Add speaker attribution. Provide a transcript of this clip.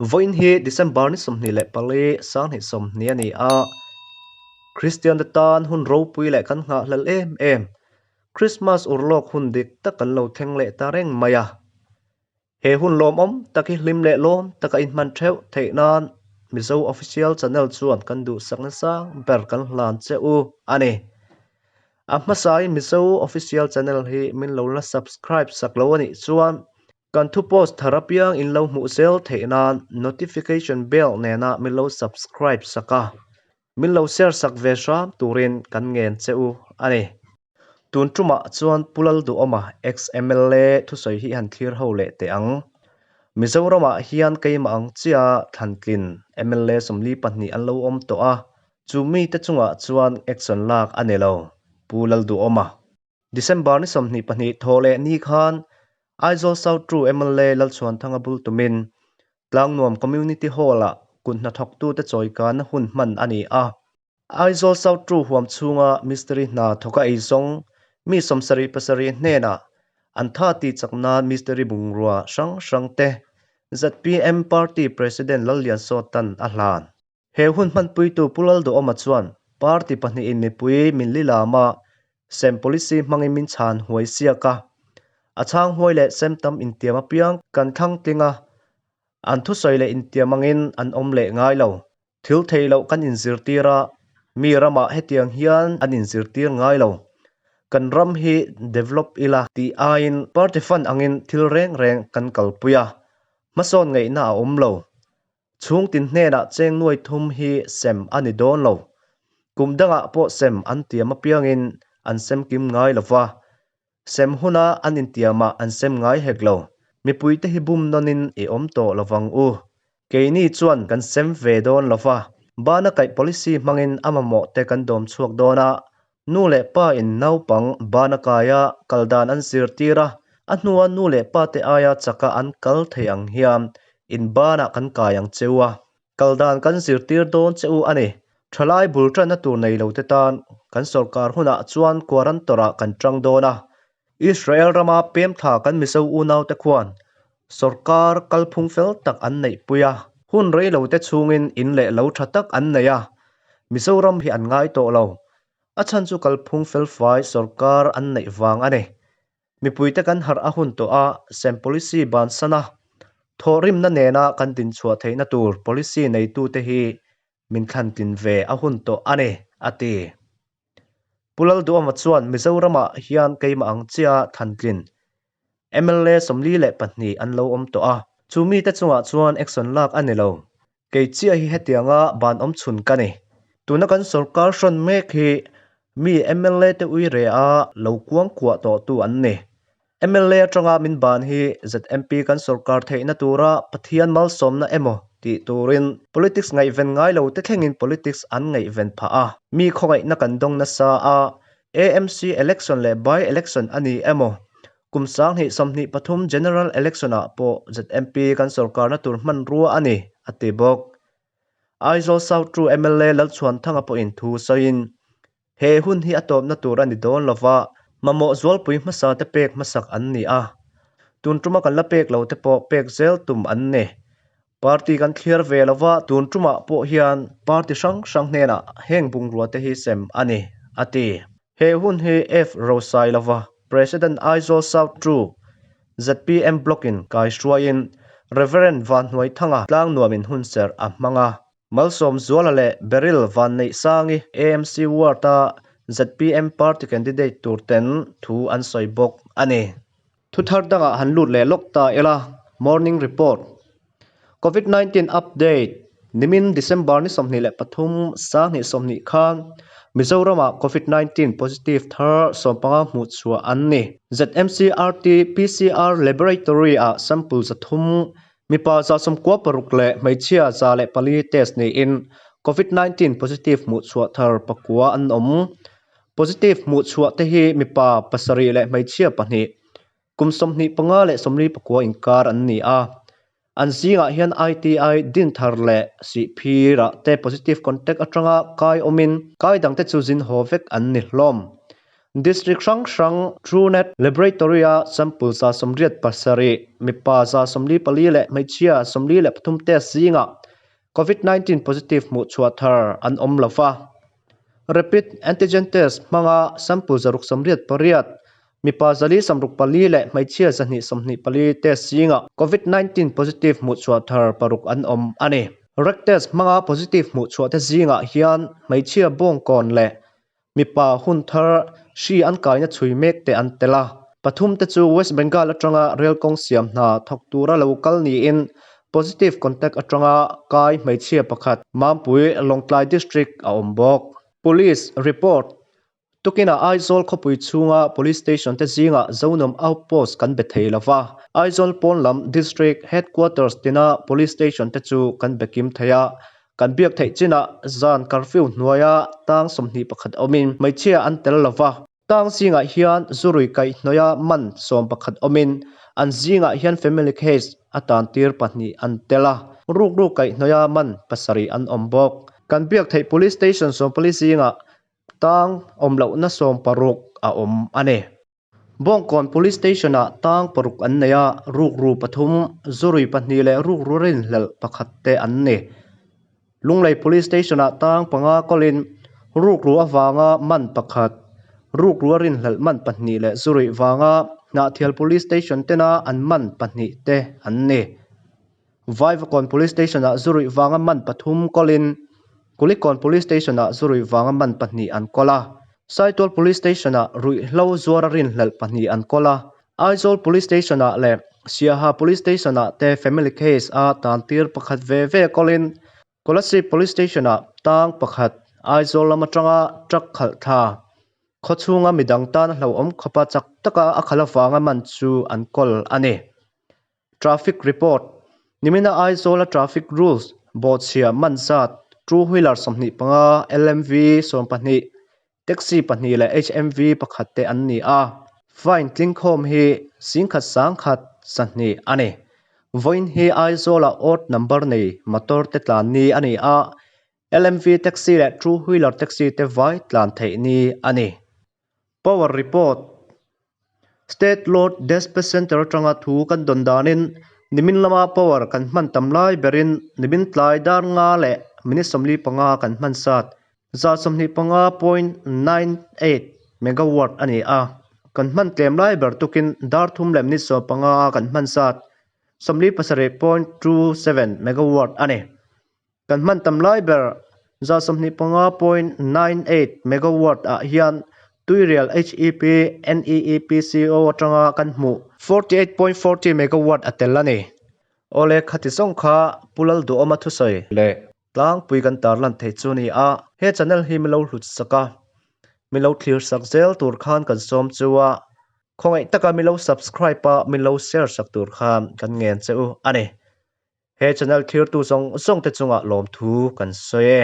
Speaker 1: Vawiin hi December ni 24 2020 a ni a, Kristiante tan hun ropui leh kan nghahhlelh em em, Krismas urlawk hun dik tak kan lo thleng leh ta reng mai a. He hun lawmawm tak hi hlim leh lawm taka inhman theuh theih nan Mizo Official Channel chuan kan duhsakna sang ber kan hlan che u a ni. A hmasain Mizo Official Channel hi min lo la subscribe sak lo a nih chuan Kan thu post thar apiang in lo hmuh zel theih nan notification bell nena min lo subscribe sak a, min lo share sak ve hram turin kan ngen che u a ni. Tun tumah chuan Pu Lalduhawma ex-MLA thusawi hi han thlir ho leh teh ang. Mizoramah hian keimah ang chiah thlantlin mla 42 an lo awm tawh a, chu mite chungah chuan action lak a ni lo, Pu Lalduhawma. December ni 22 thaw leh ni khan Aizawl South True mla Lalchhuanthanga bul tumin Tlangnuam Community Hall-ah kut hnathawktute chawikana hun hman a ni a. Aizawl South True huam chhunga mistiri hna thawka eizawng mi 77 hnenah an tha tih chak nan mistiri bungrua hrang hrangte zpm Party President Lalliansawta'n a hlan. He hun hmanpuitu Pu Lalduhawma chuan party pahnihin mipui min li lama sem policy hmangin min chhan huai siak a, a chhang huai leh sem tam intiam apiang kan thlang tling a, an thusawi leh intiam angin an awm leh ngai lo. Thil theih loh kan inzirtir a, mi ramah hetiang hian an inzirtir ngai lo. Kan ram hi develop ila tih aiin party fund angin thil reng reng kan kalpui a, hmasawn ngaihna a awm lo. Chhungtin hnenah cheng nuai thum hi sem a ni dawn lo. Kum dangah pawh sem an tiam apiangin an sem kim ngai lo va, sem huna an intiamah an sem ngai hek lo. Mipuite hi bum nawnin i awm tawh lo vang u. Keini chuan kan sem ve dawn lo va, bana kaih policy hmangin a mamawh te kan dawm chhuak dawn a, nu leh pa in naupang bana kaia kal dan an zirtir a, a hnua nu leh pa te aia chaka an kal thei ang hian in banah kan kai ang che u a, kal dan kan zirtir dawn che u a ni. Thalai bul tanna tur nei lo te tan kan sawrkar hunah chuan quarantor ah kan tang dawn a, Israel rama pem thla kan Mizo unau te khuan sawrkar kalphung fel tak an neihpui a, hun rei lo te chhungin in leh lo tha tak an nei a, Mizoram hi an ngai tawh lo. A chhan chu kalphung felfai sawrkar an neih vang a ni. Mipuite kan harh a hun tawh a, sem policy bansan a, thawhrimna nena kan dinchhuah theihna tur policy neitute hi min thlantlin ve a hun tawh a ni, a ti. Pu Lalduhawma chuan Mizoramah hian keimah ang chiah thlantlin mla 42 an lo awm tawh a, chu mite chungah chuan action lak a ni lo. Kei chiah hi hetianga ban awm chhun ka ni. Tuna kan sawrkar hrawn mek hi mi mla te ui re a lo kuang kuah tawhtu an ni. Mla atanga min ban hi ZMP kan sawrkar theihna tura Pathian malsawmna emaw tih turin politics ngaihven ngai lo te thlengin politics an ngaihven phah a. Mi khawngaihna kan dawng nasa a, AMC election leh by election a ni emaw kum 2023 general election ah pawh ZMP kan sawrkarna tur hmanrua a ni, a ti bawk. Aizawl South True mla Lalchhuanthanga pawhin thu sawiin, He hun hi a tawpna tur a ni dawn lo va, mamawh zualpui hmasa te pek hmasak an ni a. Tun tuma kan la pek lo te pawh pek zel tum an ni. Party kan thliar ve lo va, tun tumah pawh hian party hrang hrang hnenah heng bungrua te hi sem a ni, a ti. He hun hi F Rosailova, President Aizawl South True, zpm Block in kaihruaiin Rev Vanhnuaithanga tlangnuamin hunserh a hmang a. Malsawm Zuala leh Beryl Vanneihsangi AMC Ward-a zpm party candidate tur ten thu an sawi bawk a ni. Thu thar dangah han lut leh lawk ta ila, Morning Report. Covid 19 Update, Nimin December ni 23 2020 khan Mizoramah Covid 19 positive thar 15 hmuh chhuah an ni. ZMC RT-PCR Laboratory-ah sample 300 Mipa 96 leh hmeichhia 104 test niin Covid 19 positive hmuh chhuah thar pakua an awm. Positive hmuh chhuah te hi mipa pasarih leh hmeichhia pahnih, kum 25 leh 49 inkar an ni a. An zingah hian ITI Dinthar leh Sihphirah te positive contact atanga kai awmin kai dangte chu zin haw vek an ni hlawm. District hrang hrang Truenat Laboratory-a sample 87, mipa 44 leh hmeichhia 43 test zingah Covid-19 positive hmuh chhuah thar an awm lo va. Rapid antigen test hmanga sample 688, mipa 464 leh hmeichhia 224 test zingah Covid-19 positive hmuh chhuah thar paruk an awm a ni. Rec test hmanga positive hmuh chhuah te zingah hian hmeichhia bawngkawn leh mipa hun thar hri an kaina chhui mek te an tel a. Pathum te chu West Bengal atanga rel kawng siam hna thawk tura lo kal niin positive contact atanga kai hmeichhia pakhat Mampui Lawngtlai District a awm bawk. Police report Tukinah Aizawl khawpui chhunga Police Station te zingah Zonuam Outpost kan be thei lo va. Aizawl pawn lam District Headquarters tina Police Station te chu kan be kim thei a. Kan biak theih chinah zan curfew hnuaia tang 21 awmin hmeichhia an tel lo va. Tang zingah hian zurui kaihhnawia man 11 awmin an zingah hian family case a tantir pahnih an tel a. Rukru kaihhnawia man pasarih an awm bawk. Kan biak theih Police Station 14 zingah tang awm lohna 16 a awm a ni. Bawngkawn Police Station-ah tang paruk an nei a, rukru pathum, zurui pahnih leh rukru rinhlelh pakhat te an ni. Lunglei Police Station-ah tang panga kawlin rukru avanga man pakhat, rukru a rinhlelh man pahnih leh zuruih vanga Hnahthial Police Station tena an man pahnih te an ni. Vaivakawn Police Station-ah zuruih vanga man pathum kawlin Kulikawn Police Station-ah zuruih vanga man pahnih an kawl a. Saitual Police Station-ah ruihhlo zuara rinhlelh pahnih an kawl a. Aizawl Police Station-ah leh Siaha Police Station-ah te family case a tantir pakhat ve ve kawlin Kolasib Police Station-ah tang pakhat Aizawl lam atanga truck khalh thla khawchhunga midang tan a hlauhawm khawpa chak taka a khalh avanga man chu an kawl a ni. Traffic report, Nimina Aizawla traffic rules bawhchhia man zat two wheeler 25, LMV 12, taxi pahnih leh HMV pakhat te an ni a. Fine tlingkhawm hi 10,000 200 a ni. Vawiin hi Aizawla odd number nei motor te tlan ni a ni a, LMV taxi leh two wheeler taxi te vai tlan theih ni a ni. Power report, State Load Dispatch Centre atanga thu kan dawn danin nimin lama power kan hman tam lai berin nimin tlai dar nga leh minute 45 kan hman sat 125.98 megawatt a ni a. Kan hman tlem lai ber tukin dar thum leh minute 15 kan hman sat 47.27 megawatt a ni. Kan hman tam lai ber 125.98 megawatt ah hian tuirial HEP NEEPCO atanga kan hmuh 48.40 megawatt a tel a ni. Awle khati zawng kha Pu Lalduhawma thusawi leh tlangpui kan tarlan thei chu ni a, he channel hi milo hlut sak a, milo thlir sak zel tur khan kan sawm chu a, khawngaih taka milo subscribe a milo share sak tur khan kan ngen che u a ni. He channel thirtu zawng zawng te chungah lawmthu kan sawi e.